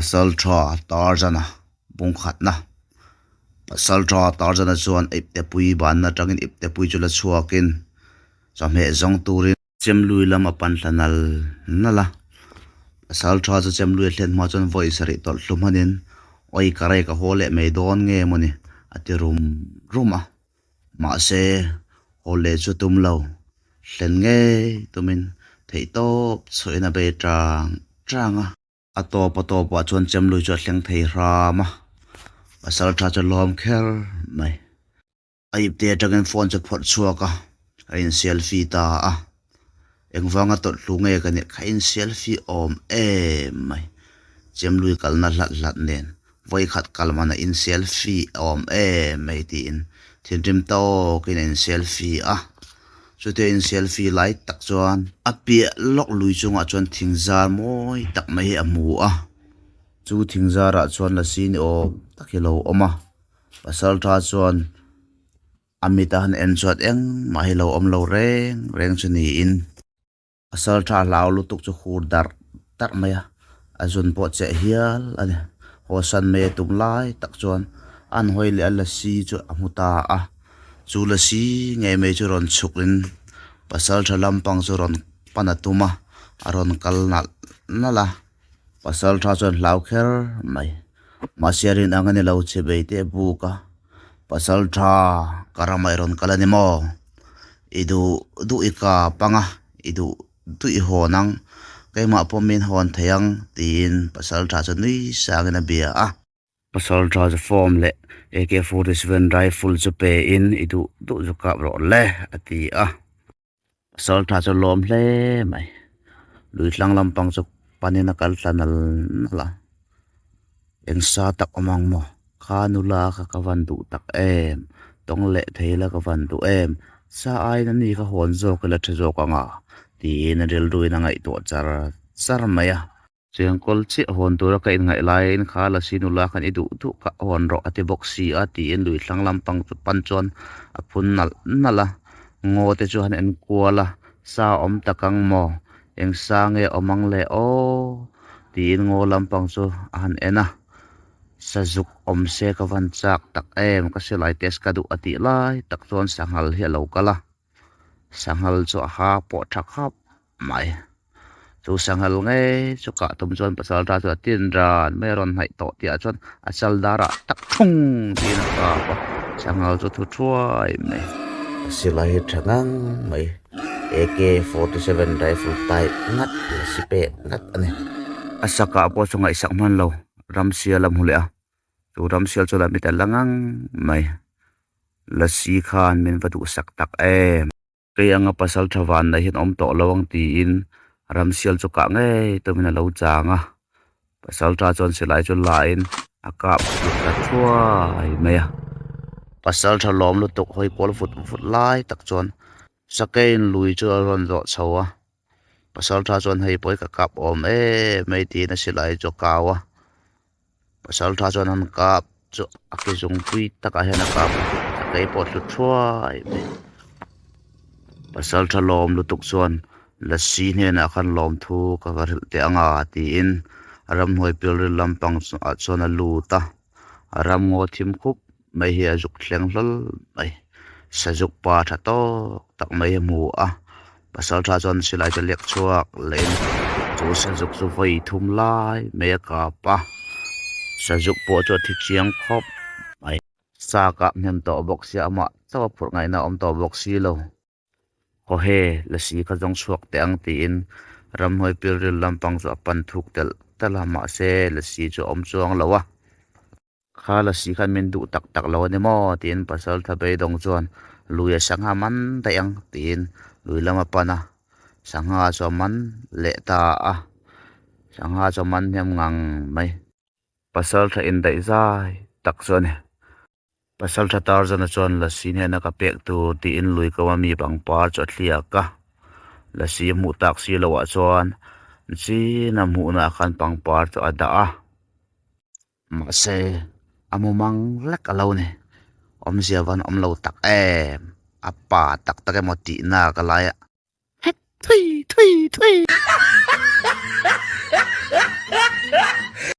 Pasaltha Tarzana bungkhatna Pasaltha Tarzana chuan iptepui banna atangin iptepui chu la chhuakin chawhmeh zawng turin Chemlui lam a pan hla nal nal a. Pasaltha chu Chemlui a hliat hma chuan vawi sarih tawlh hlu hmanin awi ka rei ka haw leh mai dawn nge mawni a ti rum rum a. Mahse haw leh chu tum lo hlen ngei tumin theihtawp chhuahin a bei tang tang a. A tawp a tawpah chuan Chemlui chu a thleng thei hram a, pasal tha chu lawm kher mai. A ipte atangin phone chu phawrh chhuak a, a in selfie ta a. Engvanga tawlh hlu nge ka nih kha in selfie awm em mai. Chemlui kalna hlat hlat nen vawikhat kal mana in selfie awm em mai tiin thinrim tawkin a in selfie a. Chutia in selfie lai tak chuan a piah lawk lui chungah chuan thing zar mawi tak mai hi a hmu a, chu thing zarah chuan lasi ni awm tak hi a lo awm a, pasal tha chuan a mit a han en chuan engmah hi a lo awm lo reng reng chu niin. Pasal tha hlau lutuk chu hur darh darh mai a, a zun pawh cheh hial a ni. Haw san mai a tum lai tak chuan an hawi leh a lasi chu a hmu ta a, chu lasi ngei mai chu rawn chhuk in pasal tha lampang chu rawn pan a tum a, a rawn kal nalh nalh a, pasal tha chuan hlau kher mai. Mahse a rin ang a ni lo che bei teh buk a, pasal tha ka ramah i rawn kal a ni maw? I duh duh i kap ang a, i duh duh i hawn ang, keimah pawh min hawn thei ang tiin pasal tha chu nui sangin a bia a. Pasal tha chu form leh AK-47 rifle chu pe in i duh duh chu kap rawh le a ti a. Pasal tha chu lawm hle mai, lui tlang lampang chu panin a kal tla nal nal a, eng sa tak awm ang maw? Kha nula kha ka van duh tak em? Tawng leh thei la ka van duh em? Sa aiin a ni kha hawn zawk ila tha zawk ang a? Tiin a rilruin a ngaihtuah char char mai a. Chengkawl chiah hawn tura ka inngaih laiin kha lasi nula khan i duh duh kha hawn rawh a ti bawk si a tiin lui thlang lampang chu pan chuan a phun nalh nalh a. Ngaw te chu han en kual a, sa awm tak ang maw? Eng sa nge awm ang le aw? Tiin ngaw lampang chu a han en a. Sazuk awm se ka van chak tak em, ka silai test ka duh a tih lai tak chuan sanghal hi a lo kal a, sanghal chu a ha pawh tha khap mai. Chu sanghal ngei chu kah tum chuan pasal tha chu a tin ran mai a rawn hnaih tawh tih ah chuan a chal darah tak thung tiin a kap a, sanghal chu thu thuai mai. Silai hi tha ngang mai AK-47 rifle type ngat la si pek ngat a ni. A sakah pawh chu ngaihsak hman lo. Ramsial a hmu leh a, chu ramsial chu la mit a la ngang mai. Lasi khan min va duhsak tak em. Kei anga pasal tha van nei hian awm tawh lo ang tiin ramsial chu kah ngei tumin a lo chang a. Pasal tha chuan silai chu lain a kap vut ta thuai mai a. Pasal tha lawm lutuk hawi kual vut vut lai tak chuan sakeiin lui chu a rawn zawh chho a. Pasal tha chuan hei pawi ka kap awm em mai tiin a silai chu a kau a pasal tha chuan an kap chu a ke zungpui takah hian a kap a a kei pawh a hlu thuai mai pasal tha lawm lutuk chuan lasi hnenah khan lawmthu ka va hrilh teh ang a tiin ramhnuai pilril lampang ah chuan a lut a ramngaw thim khup mai hi a zuk thleng hlawl mai sazuk pa tha tawk tak mai hi a hmu a pasal tha chuan silai chu a lek chhuak leh in chu sazuk chu vawi thum lai mai a kap a sazuk pawh chu a thi chiang khawp mai sa kah hnem tawh bawk sia amah chauh a phurh ngaihna a awm tawh bawk si lo. Haw he, lasi kha zawng chhuak teh ang tiin ramhnuai pilril lampang chu a pan thuk telh telh a, mahse lasi chu a awm chuang lo a. Kha lasi khan min duh tak tak lo a ni maw? tiin pasal tha beidawng chuan lui a sangha man daih ang tiin lui lam a pan a, sangha chu a man leh ta a, sangha chu a man hnem ngang mai. Pasal tha indaih zai tak chu a ni. Pasal tha Tarzan-a chuan lasi hnena ka pek tur tiin lui ko a mi pangpar chu a thliak a, lasi a hmuh tak si loh ah chuan chin a hmuhna ah khan pangpar chu a dah a, mahse a mu mang lek a lo ni, awmzia van awm lo tak em, a pa tak tak emaw tihna ka lai a. Thui thui thui.